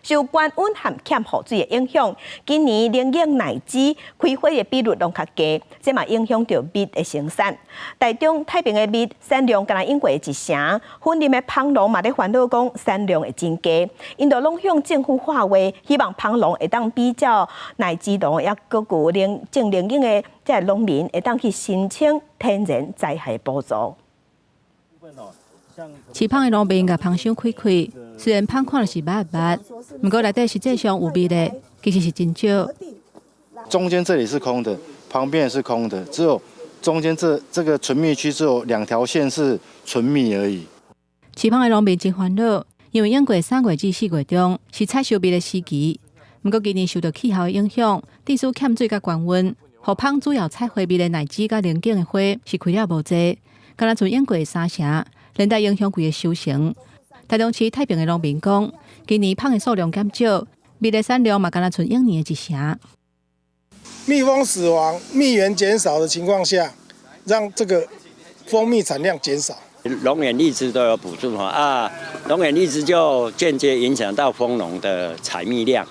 受高溫和欠雨水的影響，今年龍眼奶籽開花的比率攏較低，這嘛影響著蜜的生產。台中太平的蜜產量干焦往過的一成，雲林的蜂農嘛咧煩惱講產量會真低，𪜶都攏向政府喊話，希望蜂農會當比照奶籽農，抑閣有種龍眼的這个農民會當去申請天然災害補助。飼蜂的農民共蜂箱開開，雖然蜂看著是密密，毋過內底實際上有蜜的，其實是真少。中間這裡是空的，旁邊也是空的，只有中間這個純蜜區只有兩條線是純蜜而已。飼蜂的農民真煩惱，因為往過3月至4月中是採收蜜的時期，毋過今年受到氣候的影響，致使欠水佮高溫，予蜂主要採花蜜的奶籽佮龍井的花是開了無濟，敢若賰往過三成。連帶影響規个收成。台中市太平的農民講，今年蜂的數量減少，蜜的產量嘛敢若賰往年的一成。蜜蜂死亡、蜜源減少的情況下，讓這個蜂蜜產量減少。龍眼荔枝都有補助哈啊，龍眼荔枝就間接影響到蜂農的採蜜量。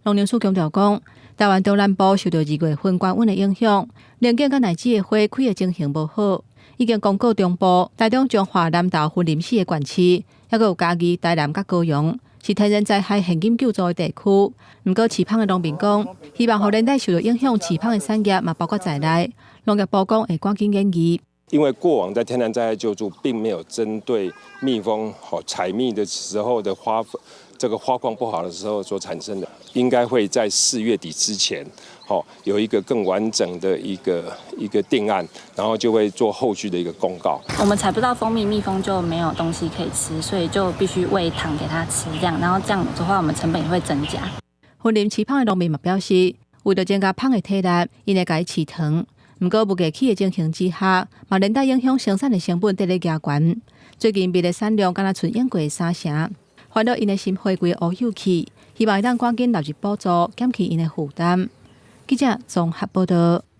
農糧署強調講，台灣中南部受到2月份高溫的影響，龍眼佮奶籽的花開的情形無好。已經公告中部、台中、彰化、南投、雲林四个縣市，抑閣有嘉義、台南佮高雄，是天然災害現金救助的地區。毋過飼蜂的農民講，希望予連帶受到影響飼蜂的產業嘛包括在內。農業部講會趕緊研議。因為過往在天然災害救助並沒有針對蜜蜂吼採蜜的時候的花，這個花況不好的時候所產生的，應該會在4月底之前，好有一個更完整的一個定案，然後就會做後續的一個公告。我們採不到蜂蜜，蜜蜂就沒有東西可以吃，所以就必須餵糖給它吃，這樣，然後這樣的話，我們成本也會增加。雲林飼蜂的農民嘛表示，為著增加蜂的體力，𪜶會共伊飼糖。毋過物價起的情形之下，嘛連帶影響生產的成本佇咧加懸。最近蜜的產量敢若賰往過三成，煩惱𪜶的心花規個烏有去，希望會當趕緊納入補助，減輕𪜶的負擔。記者綜合報道。